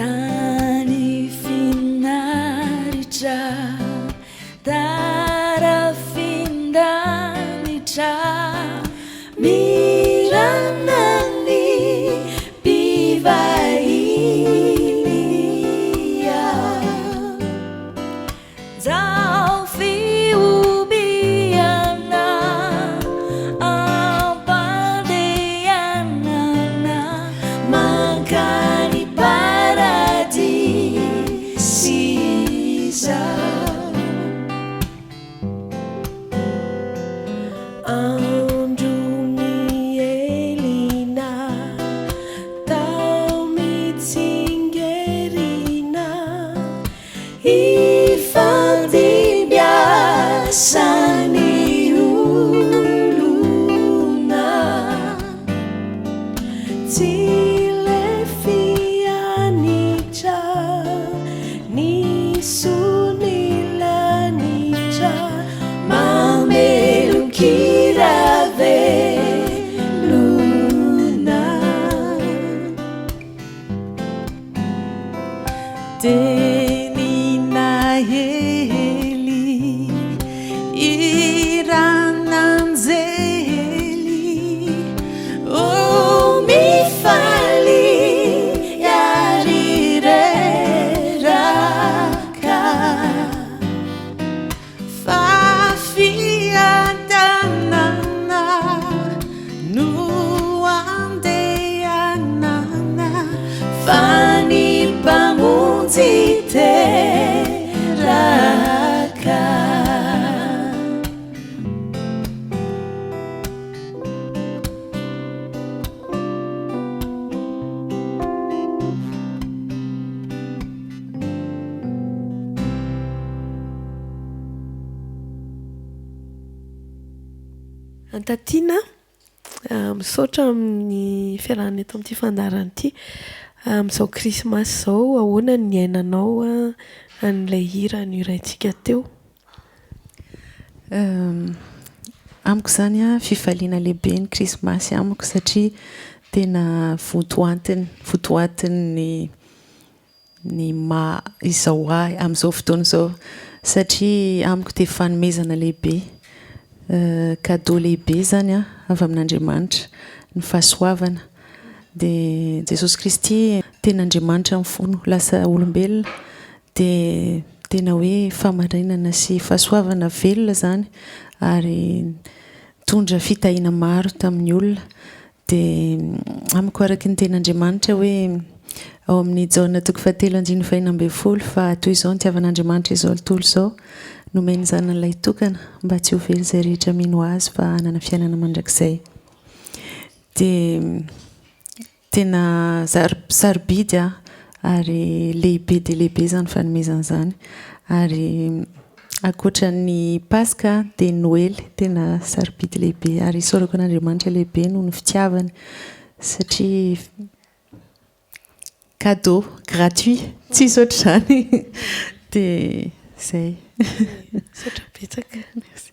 Tany finaritra, tarafin-danitra, mirana ny mpivahiny. Zao fihobiana ampandehanana mankany paradisa izao. Andro nihelina tao mitsingerina. Ifandimbiasan'ny olona. Tsy lefy hanitra ny soa ny lanitra. Mamelon-kira velona. Teny naely, hiran'anjely, Oh mifaly ary reraka. Fa fiadanana no andehanana. Fa ny Mpamonjy teraka. Antatiana a, misaotra amin'ny fiarahana eto amin'ity fandaharana ity. Amin'izao krismasy izao, ahoana ny niainanao an'ilay hira nohiraintsika teo? Amiko izany an, fifaliana lehibe ny krismasy amiko satria tena votoantiny, votoatin'ny ny maha izao ahy amin'izao fotoana izao satria amiko dia fanomezana lehibe, cadeau lehibe izany an avy amin'Andriamanitra ny fahasoavana. Dia Jesosy Kristy tena Andriamanitra mifono lasa olombelona dia tena hoe fahamarinana sy fahasoavana velona izany ary nitondra fitahiana maro tamin'ny olona. Dia amiko araka ny tenin'Andriamanitra hoe ao amin'ny Jaona toko fahatelo andininy fahenina ambin'ny folo fa toy izao nitiavan'Andriamanitra izao tontolo izao, nomeny Zanany lahitokana mba tsy ho very izay rehetra mino Azy fa hanana fiainana mandrakizay. Dia tena sarobidy ary lehibe dia lehibe izany fanomezana izany ary Ankoatra ny Paska dia ny Noely tena sarobidy lehibe ary isaorako an'Andriamanitra lehibe noho ny fitiavany satria cadeau gratuit tsisy ohatr'izany dia izay. Misaotra betsaka. Merci.